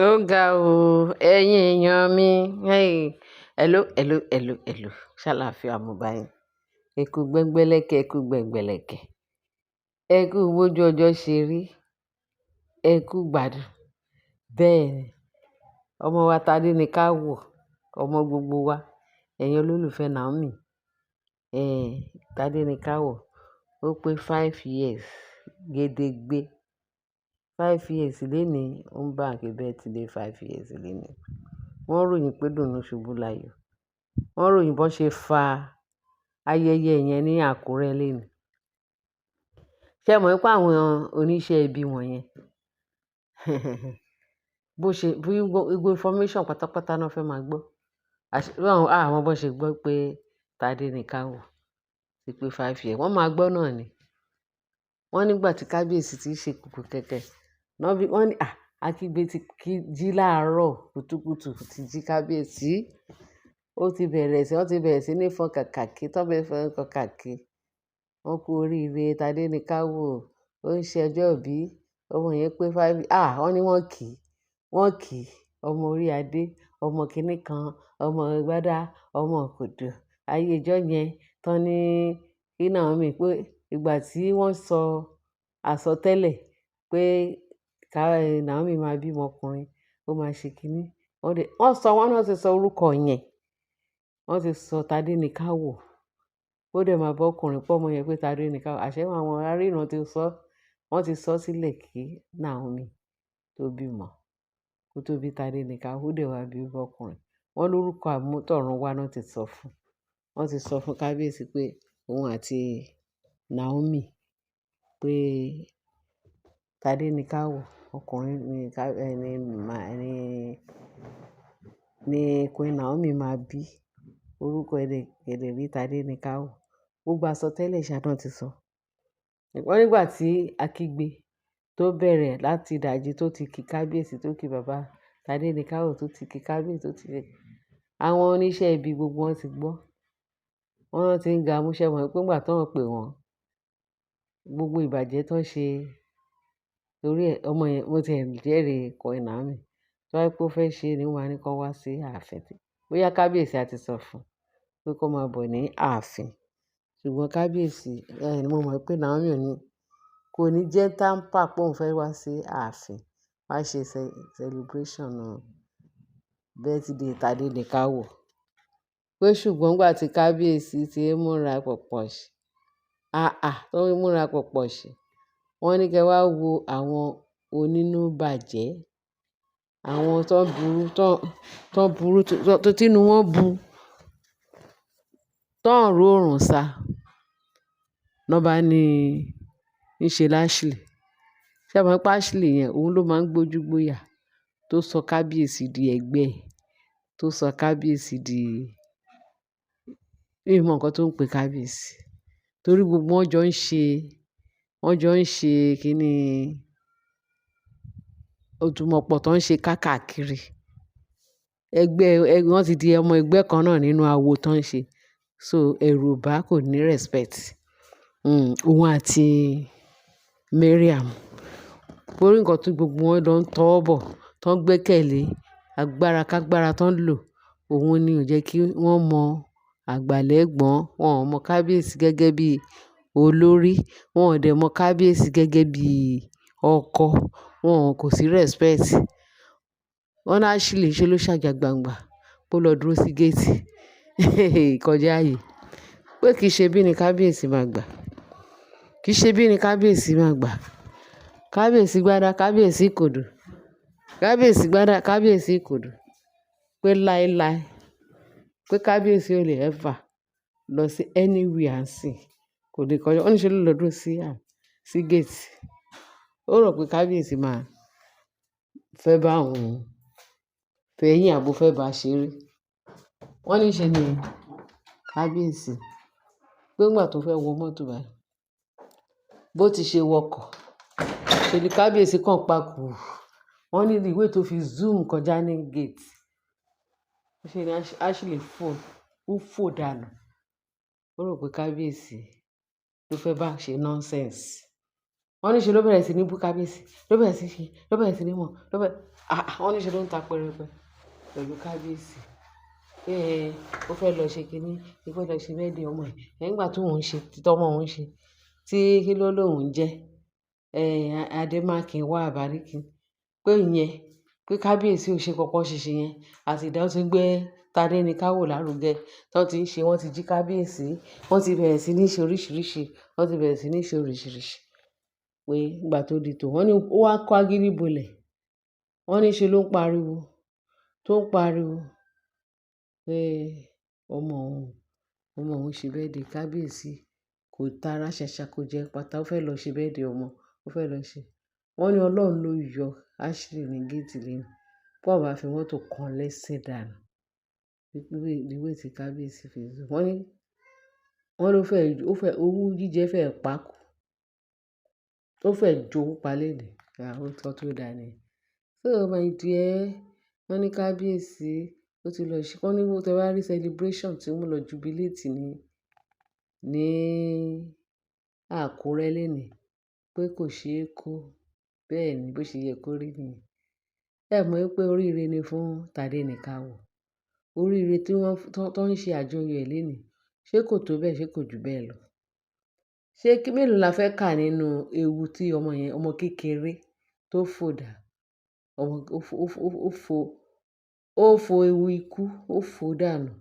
Ó ga o, ẹ̀yin èèyàn mi. Hey. Hello, hello, hello, hello. Ṣàlàáfíà mo bá yín. Ẹ kú gbẹ́ngbẹ́lẹ́kẹ́, ẹ kú gbẹ̀ngbẹ̀lẹ̀kẹ́. Ẹ kú bójú ọjọ́ ṣe rí. Ẹ kú gbádùn. Bẹ́ẹ̀ ni, ọmọ wa Tádé ní ká wò, ọmọ gbogbo wa. Ẹ̀yin olólùfẹ́ Naomi. Tádé ní ká wò. Ó pé 5 years gedegbe. 5 years lénìí, ó ń bá birthday 5 years lénìí. Wọ́n ròyìn pé dùnú ṣubú láyọ̀. Wọ́n ròyìn bó ṣe fa ayẹyẹ yẹn ní Àkúrẹ́ lénìí. Ṣé ẹ mọ̀ wípé àwọn oníṣẹ́ ibi wọ̀nyẹn, bó ṣe, bí gbogbo information pátápátá náà fẹ́ máa gbọ́. Àwọn bó ṣe gbọ́ pé Tádé ní ká wò ti pé 5 years, wọ́n máa gbọ́ náà ni. Wọ́n nígbà tí kábíyèsí ti ṣe kùkù kẹ̀kẹ́, náà bí wọ́n ní, à, Akígbe ti kí jí láàárọ̀ kùtùkùtù ti jí kábíyèsí. Ó ti bẹ̀rẹ̀ sí, wọ́n ti bẹ̀rẹ̀ sí ní fọn kàkàkí, tó bá fọn kàkàkí. Wọ́n kú oríire Tádé ní ká wò. Ó ń ṣe ọjọ́ ìbí, ọmọ yẹn pé five, wọ́n ní wọ́n kì í, wọ́n kì í, ọmọ orí adé, ọmọ kìnní kan, ọmọ gbádá, ọmọ kòdò. Ayé ìjọ yẹn tán ní kí Naomi pé ìgbà tí wọ́n sọ àsọtẹ́lẹ̀ pé ká Naomi máa bí ọmọkùnrin, ó máa ṣe kíní. Wọ́n dẹ̀, wọ́n sọ, wọ́n náà ti sọ orúkọ yẹn. Wọ́n ti sọ Tádé ní ká wò. Ó dẹ̀ máa bọ́ ọkùnrin pọ̀ ọmọ yẹn pé Tádé ní ká wò. Àṣẹ àwọn aríran ti sọ, wọ́n ti sọ sílẹ̀ kí Naomi tó bímọ. Kó tó bí Tádé ní ká wò, ó dẹ̀ wá bí ọkùnrin. Wọ́n lórúkọ àmútọ̀run wá náà ti sọ fún. Wọ́n ti sọ fún kábíyèsí pé òun àti Naomi pé Tádé ní ká wò, ọkùnrin ní ká, ní má, ní, ní Queen Naomi máa bí. Orúkọ ẹ̀ dẹ̀ kẹ̀dẹ̀ rí Tádé ní ká wò. Gbogbo àsọtẹ́lẹ̀ ṣá náà ti sọ. Wọ́n nígbà tí Akígbe tó bẹ̀rẹ̀ láti ìdajì tó ti kí kábíyèsí tó kí bàbá Tádé ní ká wò tó ti kí kábíyèsí tó ti àwọn oníṣẹ́ ibi gbogbo wọn ti gbọ́. Wọ́n ti ń ga múṣẹ́ mọ̀ pé nígbà tó ń pè wọ́n, gbogbo ìbàjẹ́ tó ń ṣe torí ẹ, ọmọ yẹn, mo ti ẹ̀ jẹ́rìí Queen Naomi. Tó bá jẹ́ pé ó fẹ́ ṣe ni ó máa ní kó wá sí ààfin. Bóyá kábíyèsí a ti sọ fún un pé kó máa bọ̀ ní ààfin. Ṣùgbọ́n kábíyèsí, mo mọ̀ pé Naomi ò ní, kò ní jẹ́ tamper pé òun fẹ́ wá sí ààfin, wá ṣe celebration birthday Tádé ní ká wò. Pé ṣùgbọ́n nígbà tí kábíyèsí ti ń múra pọ̀pọ̀ ṣe, tó ń múra pọ̀pọ̀ ṣe, wọ́n ní kí ẹ wá wo àwọn onínúbàjẹ́, àwọn tó burú, tó, tó burú, tó, tí inú wọn bu, tó ń ro òrùn sá. Lọ́ bá ní, ní ṣe Ashley. Ṣé ẹ mọ̀ pé Ashley yẹn, òun ló máa ń gbójú gbóyà tó sọ kábíyèsí di ẹgbẹ́ ẹ̀, tó sọ kábíyèsí di, mi ò mọ nǹkan tó ń pe kábíyèsí. Torí gbogbo wọn jọ ń ṣe, wọ́n jọ ń ṣe kíni, ojúmọ̀pọ̀ tó ń ṣe káàkiri. Ẹgbẹ́, wọ́n ti di ọmọ ẹgbẹ́ kan náà nínú awo tó ń ṣe. So ẹ̀rù bà kò ní respect. Òun àti Mariam. Torí nǹkan tí gbogbo wọn lọ ń tọ́ bọ̀, tó ń gbẹ́kẹ̀lé agbára kágbára tó ń lò, òun ni ò jẹ́ kí wọ́n mọ àgbàlẹ̀gbọ́n. Wọn ò mọ kábíyèsí gẹ́gẹ́ bí olórí, wọn ò dẹ̀ mọ kábíyèsí gẹ́gẹ́ bí ọkọ. Wọn kò sí respect. Wọ́n ní Ashley ṣe ló ṣàjà gbangba, kó lọ dúró sí gate. Kọjá ààyè. Pé kì í ṣe bí ní kábíyèsí máa gbà. Kì í ṣe bí ní kábíyèsí máa gbà. Kábíyèsí gbádá, kábíyèsí kòdò. Kábíyèsí gbádá, kábíyèsí kòdò. Pé láíláí, pé kábíyèsí ò lè ever lọ sí anywhere ńsìn. Kò lè kọjá. Wọ́n ní ṣe ló lọ dúró sí, sí gate. Ó rò pé kábíyèsí máa fẹ́ bá òun fẹ̀yìn àbo fẹ́ bá ṣeré. Wọ́n ní ṣe ni kábíyèsí pé nígbà tó fẹ́ wọ mọ́tò báyìí, bó ti ṣe wọkọ̀, ṣe ni kábíyèsí kan pa kùù. Wọ́n ní the way tó fi zoom kọjá ní gate. Ṣé ni Ashley fò, ó fò dànù. Ó rò pé kábíyèsí ló fẹ́ bá ṣe nonsense. Wọ́n ní Wọ́n ní ṣe ló bẹ̀rẹ̀ sí ní bú kábíyèsí, ló bẹ̀rẹ̀ sí ṣe, ló bẹ̀rẹ̀ sí ní mọ̀, ló bẹ̀rẹ̀, ah, wọ́n ní ṣe ló ń ta pẹrẹpẹ pẹ̀lú kábíyèsí. Pé ẹ, ó fẹ́ lọ ṣe kíní, ó fẹ́ lọ ṣe birthday ọmọ ẹ̀. Nígbà tí òun ń ṣe, tí ọmọ òun ń ṣe, tí kí ló lóun ń jẹ́, Adémákin wà àbáríkí. Pé ìyẹn, pé kábíyèsí ò ṣe kọ́kọ́ ṣìṣe yẹn. Àti ìdá tí ń gbé Tádéníkáwò lárugẹ, tí wọ́n ti ń ṣe, wọ́n ti jí kábíyèsí, wọ́n ti bẹ̀rẹ̀ sí ní ṣe oríṣìíríṣìí, wọ́n ti bẹ̀rẹ̀ sí ní ṣe oríṣìíríṣìí. Pé ìgbà tó di tò, wọ́n ní ó wá kó agídí bolẹ̀. Wọ́n ní ṣe ló ń pariwo, tó ń pariwo pé ọmọ òun ṣe birthday kábíyèsí, kò tara ṣàṣà kò jẹ́ pata, ó fẹ́ lọ ṣe birthday ọmọ, ó fẹ́ lọ ṣe. Wọ́n ní Ọlọ́run ló yọ Ashley ní géètì lẹ́nu. Bó bá fi mọ́tò kan lẹ́sẹ̀ dànù. The way tí kábíyèsí fi sọ. Wọ́n ní, wọ́n ló fẹ́, ó fẹ́, owú jíjẹ fẹ́ pa kú. Ó fẹ́ jowú pa léèní. Ó tọ́ tó dà ni. So my dear, wọ́n ní kábíyèsí ó ti lọ ṣe, wọ́n ní tí ẹ bá rí celebration tí wọ́n lọ jubilate ní Àkúrẹ́ lónìí, pé kò ṣe é kó. Bẹ́ẹ̀ ni, bó ṣe yẹ kó rí nìyẹn. Ẹ mọ̀ wípé oríire ni fún Tádéníkáwò. Oríire tí wọ́n, tó ń ṣe àjọyọ̀ ẹ̀ lénìí. Ṣé kò tó bẹ́ẹ̀, ṣé kò ju bẹ́ẹ̀ lọ? Ṣé kí mélòó la fẹ́ kà nínú ewu tí ọmọ yẹn, ọmọ kékeré tó fò dà, ọmọ, ó fò, ó fò, ó fò, ó fò ewu ikú, ó fò dànù.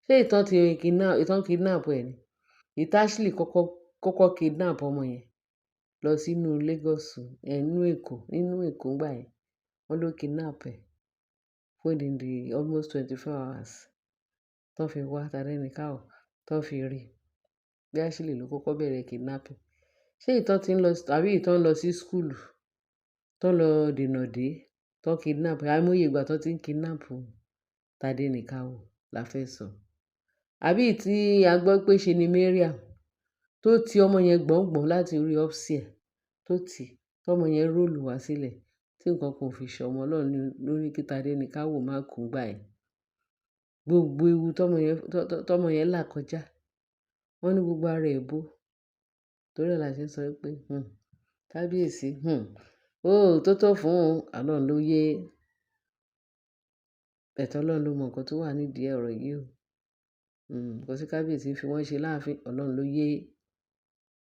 Ṣé ìtàn tí kidnap, ìtàn kidnap ẹ̀ ni? Ìtàn Ashley kọ́kọ́, kọ́kọ́ kidnap ọmọ yẹn lọ sínú Lagos, nínú Èkó, nínú Èkó ńgbà yẹn. Wọ́n ló kidnap ẹ̀ fún odindi almost 24 hours. Tán fi wá Tádéníkáwò, tán fi rí. Bí Ashley ló kọ́kọ́ bẹ̀rẹ̀ kidnapping. Ṣé ìtàn tí ń lọ, tàbí ìtàn lọ sí school, tán lọ dènà dé, tán kidnap ẹ̀. Àìmọye ìgbà tán tí ń kidnap Tádéníkáwò la fẹ́ sọ. Àbí tí a gbọ́ pé ṣe ni Mariam tó ti ọmọ yẹn gbọ̀ngbọ̀n láti orí upstairs, tó ti, tó ọmọ yẹn roll wá sílẹ̀, tí nǹkan kan ò fi ṣe ọmọ. Ọlọ́run ló ní kí Tádéníkáwò má kú ńgbà yẹn. Gbogbo ewu tó ọmọ yẹn là kọjá. Wọ́n ní gbogbo ara ẹ̀ bó. Torí ẹ la ṣe ń sọ wípé, kábíyèsí, ó tó tó fún un, Ọlọ́run ló yé. Ẹ̀tọ́ Ọlọ́run ló mọ nǹkan tó wà nídìí ọ̀rọ̀ yìí o. Nǹkan tí kábíyèsí fi wọ́n ṣe láàfin, Ọlọ́run ló yé.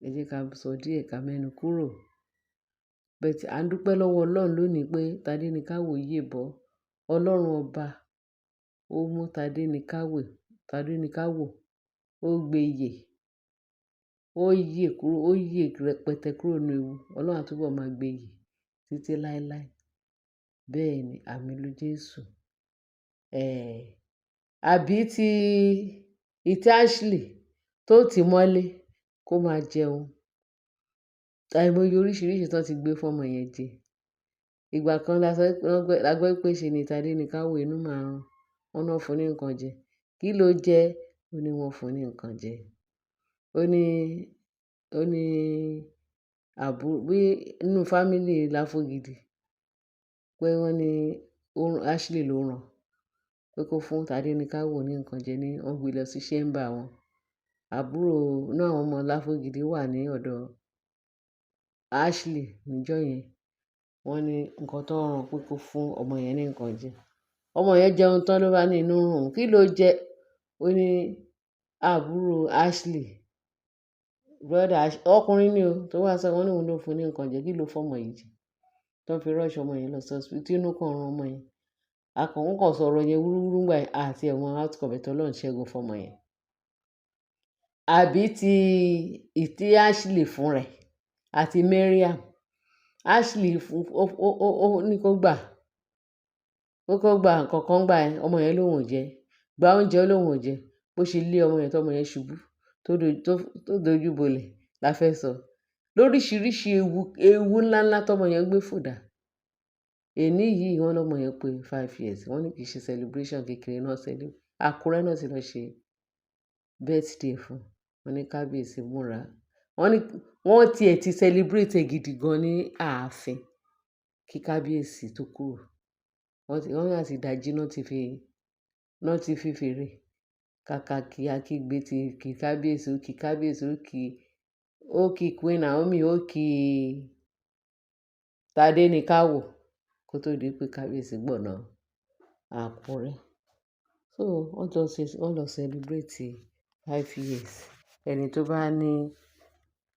Ẹ jẹ́ ká sọ díẹ̀ ká mẹ́nu kúrò. But à ń dúpẹ́ lọ́wọ́ Ọlọ́run lónìí pé Tádéníkáwò yè bọ́. Ọlọ́run ọba ó mú Tádéníkáwò, Tádéníkáwò ó gbé yè. Ó yè kúrò, ó yè rẹpẹtẹ kúrò nínú ewu. Ọlọ́run á túbọ̀ máa gbé yè títí láéláé. Bẹ́ẹ̀ ni, àmín lu Jésù. Àbí tí ìtí Ashley tó ti mọ́lé kó máa jẹun. Àìmọye oríṣìíríṣìí tó ti gbé fún ọmọ yẹn jẹ. Ìgbà kan la sọ pé, wọ́n gbọ́, la gbọ́ pé ṣe ni Tádéníkáwò inú máa run. Wọ́n náà fún ní nǹkan jẹ. Kí ló jẹ? Ó ní wọ́n fún ní nǹkan jẹ. Ó ní, ó ní àbúrò, bí nínú family Láfógidi pé wọ́n ní Ashley ló rán pé kó fún Tádéníkáwò ní nǹkan jẹ ní wọ́n gbé lọ sí chamber wọn. Àbúrò inú àwọn ọmọ Láfógidi wà ní ọ̀dọ̀ Ashley níjọ́ yẹn. Wọ́n ní nǹkan tó rán pé kó fún ọmọ yẹn ní nǹkan jẹ. Ọmọ yẹn jẹun tán ló bá ní inú rùn. Kí ló jẹ? Ó ní àbúrò Ashley, brother Ashley, ọkùnrin ni o, tó wá sọ wọ́n ní òun ló fún ní nǹkan jẹ. Kí ló fún ọmọ yìí jẹ? Tó fi rush ọmọ yẹn lọ sí hospital, tí inú kan run ọmọ yẹn. A kàn ń kàn sọ̀rọ̀ yẹn wúrúwúrú ńgbà yẹn, àti ẹ̀wọ̀n outcome ẹ̀ tó Ọlọ́run ṣẹ́gun fún ọmọ yẹn. Àbí tí ìtí Ashley fún rẹ̀ àti Mariam. Ashley fún, ó ní kó gbà, ó kó gba nǹkan kan gbà yẹn, ọmọ yẹn lóhùn ò jẹ. Gba oúnjẹ ó lóhùn ò jẹ. Bó ṣe lé ọmọ yẹn tó ọmọ yẹn ṣubú, tó dojú bolẹ̀ la fẹ́ sọ. Lóríṣiríṣi ewu, ewu ńlá ńlá tó ọmọ yẹn gbé fò dà. Èní yìí wọ́n lọmọ yẹn pé 5 years. Wọ́n ní kì í ṣe celebration kékeré náà celebrate. Àkúrẹ́ náà ti lọ ṣe birthday fún. Wọ́n ní kábíyèsí múra. Wọ́n ní wọ́n ti ẹ̀ ti celebrate ẹ̀ gidi gan ní ààfin kí kábíyèsí tó kúrò. Wọ́n ti, wọ́n ní àti ìdajì náà ti fi fèrè. Kàkà kí akígbe ti kí kábíyèsí, ó kí kábíyèsí, ó kí Ó kí Queen Naomi, ó kí Tádéníkáwò kó tó di pé kábíyèsí gbọ̀nà Àkúrẹ́. So wọ́n jọ ṣe, wọ́n lọ celebrate 5 years. Ẹni tó bá ní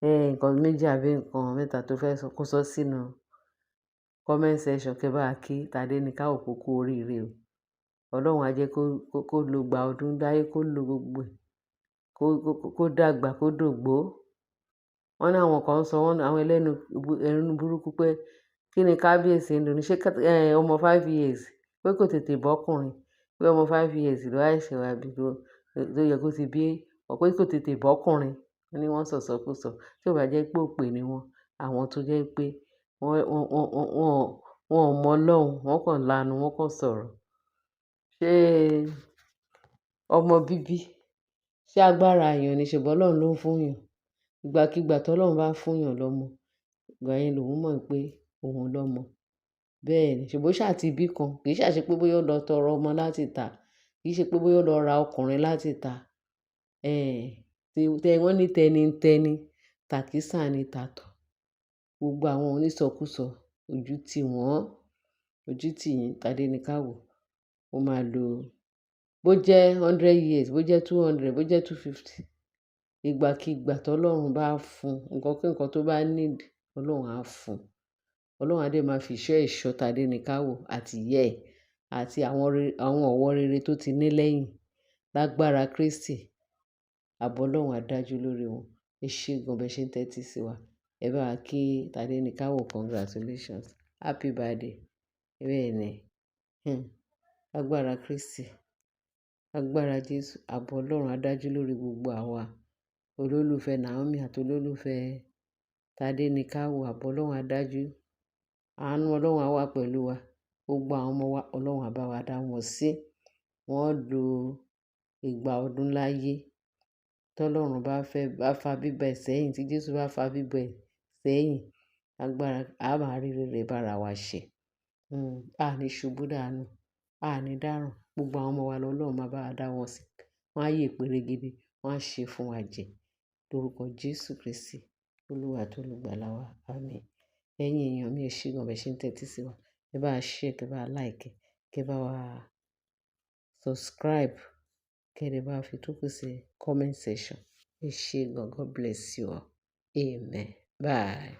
nǹkan méjì àbí nǹkan mẹ́ta tó fẹ́ sọ, kó sọ sínú comment section kí ẹ bá kí Tádéníkáwò kó kú oríire o. Ọlọ́run á jẹ́ kó lo ìgbà ọdún láyé, kó lo gbogbo ẹ̀, kó dàgbà, kó dògbó. Wọ́n ní àwọn kan ń sọ, wọ́n ní àwọn ẹlẹ́nu ẹnu burúkú pé kí ni kábíyèsí ń dùn ní ṣé ọmọ 5 years pé kò tètè bọ́kùnrin, pé ọmọ 5 years ló ṣẹ̀ṣẹ̀ wá bí tó yẹ kó ti bí, pé kò tètè bọ́kùnrin. Wọ́n ní wọ́n sọ̀sọkúsọ. Tí ò bá jẹ́ pé òpè ni wọ́n, àwọn tó jẹ́ pé wọ́n ò mọ Ọlọ́run, wọ́n kàn lanu, wọ́n kàn sọ̀rọ̀. Ṣé ọmọ bíbí, ṣé agbára èèyàn ni? Ṣèbí Ọlọ́run ló ń fún èèyàn. Ìgbàkígbà tí Ọlọ́run bá fún èèyàn lọ́mọ, ìgbà yẹn lòun mọ̀ pé òun lọ́mọ. Bẹ́ẹ̀ ni, ṣèbí ó ṣà ti bí kan, kì í ṣà ṣe pé bóyá ó lọ tọrọ ọmọ láti ìta, kì í ṣe pé bóyá ó lọ ra ọkùnrin láti ìta. Wọ́n ní tẹni ń tẹni, tàkísà ni tàtọ̀. Gbogbo àwọn onísọkúsọ, ojú ti wọ́n, ojú ti yín. Tádéníkáwò, ó máa lo bó jẹ́ 100 years, bó jẹ́ 200, bó jẹ́ 250. Ìgbàkígbà tí Ọlọ́run bá fún, nǹkan kí nǹkan tó bá need, Ọlọ́run á fún. Ọlọ́run á dẹ̀ máa fi ìṣọ́ ẹ̀ṣọ́ Tádéníkáwò àti ìyá ẹ̀ àti àwọn ọ̀wọ́ rere tó ti ní lẹ́yìn. Lágbára Kristi, ààbò Ọlọ́run á dájú lórí wọn. Ẹ ṣé gan bẹ ṣe ń tẹ́tí sí wa. Ẹ bá wa kí Tádéníkáwò, congratulations, happy birthday. Bẹ́ẹ̀ ni, Lágbára Kristi, lágbára Jésù, ààbò Ọlọ́run á dájú lórí gbogbo àwa olólùfẹ́ Naomi àti olólùfẹ́ Tádéníkáwò. Ààbò Ọlọ́run á dájú. Àánú Ọlọ́run á wà pẹ̀lú wa. Gbogbo àwọn ọmọ wa, Ọlọ́run á bá wa dá wọn sí. Wọ́n lo ìgbà ọdún láyé. Tí Ọlọ́run bá fẹ́ bá fa bíbọ̀ ẹ̀ sẹ́yìn, tí Jésù bá fa bíbọ̀ ẹ̀ sẹ́yìn, agbára a máa rí rere bá ara wa ṣe. A ní ṣubú dànù, a ní dáràn. Gbogbo àwọn ọmọ wa lọ́lọ́run máa bá wa dá wọn sí. Wọ́n á yè péregede, wọ́n á ṣe fún wa jẹ. Lórúkọ Jésù Kristi, Olúwa àti olùgbàlà wa. Àmín. Ẹ̀yin èèyàn mi, ẹ ṣé gan bẹ ṣe ń tẹ́tí sí wa. Ẹ bá share, kí ẹ bá like, kí ẹ bá wa subscribe, kí ẹ bá fi tókù sí comment section. Ẹ ṣé gan. God bless you all. Amen. Bye.